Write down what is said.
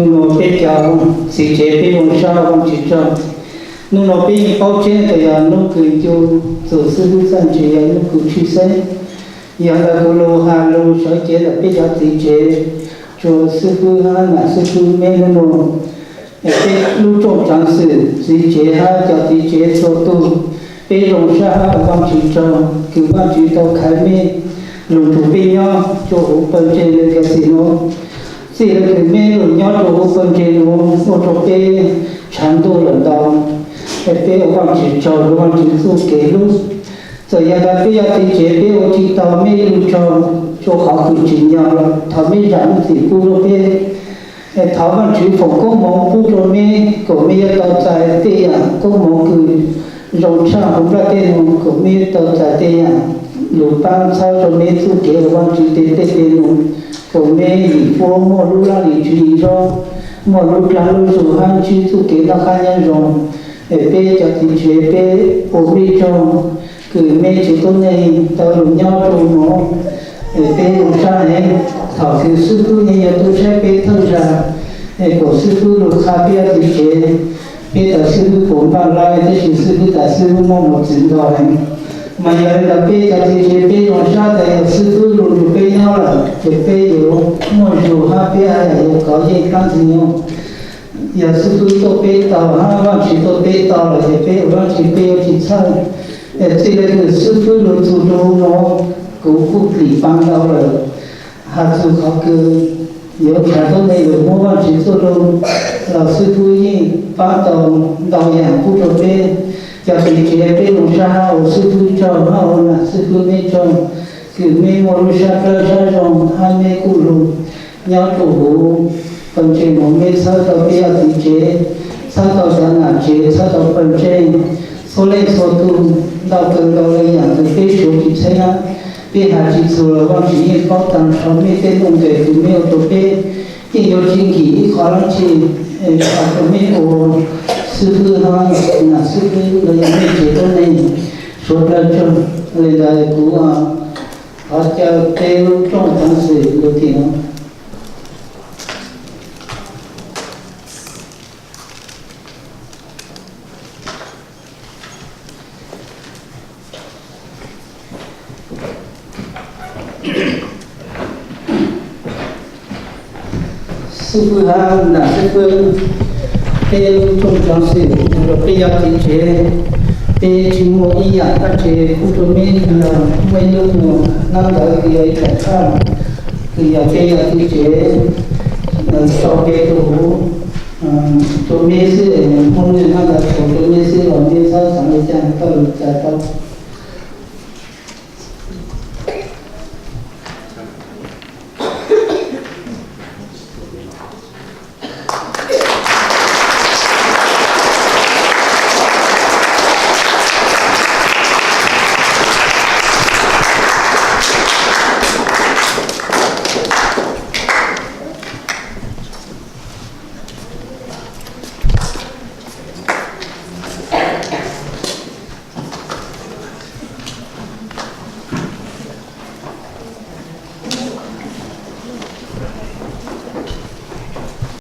Hnub no peb cov txiv tsev peb zoo sab Vaajtswv tsaug. Hnub no peb yeej paub tseeb tas yog hnub kws ncu txug xib fwb txawj ntse yog hnub kws tshwj xeeb. Yog ntawd kuv lug has lug sawv cev ntawm peb cov txiv tsev, tsuas xib fwb hab nam xib fwb meb hnub no, peb lub rooj tsaav xwm txiv tsev hab cov txiv tsev txhua tug, peb zoo sab hab ua Vaajtswv tsaug kws Vaajtswv tau khaiv meb lug nrug peb nyob rua huv pawg ntseeg le txij nuav. Txij le kws meb lug nyob rua huv pawg ntseeg nuav ua rua peb tshav ntuj lawm ntau. Peb ua Vaajtswv tsaug rua Vaajtswv txuj kev hlub. Txawm yog tas peb cov txiv tsev peb ua tsi tau meb ib lub tsaug rua qhov kws tsim nyog los thov meb zam lub txim pub rua peb. Thov Vaajtswv foom koob moov pub rua meb kuas meb yuav tau txais tej yaam koob moov kws zoo tshaj huv nplaj teb nuav, kuas meb yuav tau txais tej yaam lug paab txhawb rua meb txuj kev ua Vaajtswv tej teg tej num, kuas meb yim puab muaj lub laj lim tswv yim zoo, muaj lub dlaag lub zug hab ntsib txuj kev noj qab nyob zoo. Es peb cov txiv tsev peb ua mej tsaug kws mej tsev tuab neeg tau lug nyob rua nuav, es peb zoo sab heev. Thaum kws xib fwb yeej yog tuaj saib peb thawj zag, es kuas xib fwb lug qha peb cov txiv tsev, peb tas xib fwb puas npaj laib, tab sis xib fwb tas xib fwb muaj mos txwv ntau heev. Mas yog li ntawd peb cov txiv tsev peb zoo sab tas yog xib fwb lug nrug peb nyob lawm ces peb yuav muaj zug hab peb haj yam yuav kov yeej dlaab Ntxwg Nyoog. Yog xib fwb tuaj peb tau hab Vaajtswv tuaj peb tau lawm ces peb ua Vaajtswv peb yuav tsi txhawj. Es txij le kws xib fwb lug txug rua huv nuav, kuv kuj lim paab ntau lawm. Has txug qhov kws yuav tshav tuab neeg lug muab Vaajtswv txuj lug, los xib fwb yeej paab tau ntau yaam pub rua peb. Cov txiv tsev peb zoo sab hab ua xib fwb tsaug hab ua nam xib fwb meb tsaug, kws meb muaj lub sab dlawb sab zoo hab meb kuj lug nyob rua huv pawg ntseeg nuav, meb txhawb tau peb cov txiv tsev, txhawb tau cov nam tsev, txhawb tau pawg ntseeg, txhua leej txhua tug, ntau kawg nkaus le yaam kws peb suav tsi txheeb, peb has tsi txhua los Vaajtswv yeej paub taag nrho mej tej nuj nqes kws mej ua rua peb. Yeej yuav tsi nkim ib qho dlaab tsi, es has rua mej ua xib fwb hab nam xib fwb los yog mej tsev tuab neeg suav dlawg tsaug. Le ntawd kuv thov caw peb lub rooj tsaav xwm lug tim nuav. Xib fwb hab nam xib fwb, peb lub rooj tsaav xwm lug rua peb cov txiv tsev, peb tsi muaj ib yaam dlaab tsi pub rua meb, muaj ib lub nyuas nab ntawd kws yog ib tsoom txhaj, kws yog peb cov txiv tsev sau pe rua huv rua meb xwb, muaj lub nyuas nab ntawd tshuav rua meb xwb los meb txhob xaav le caag, koj lug txais tau.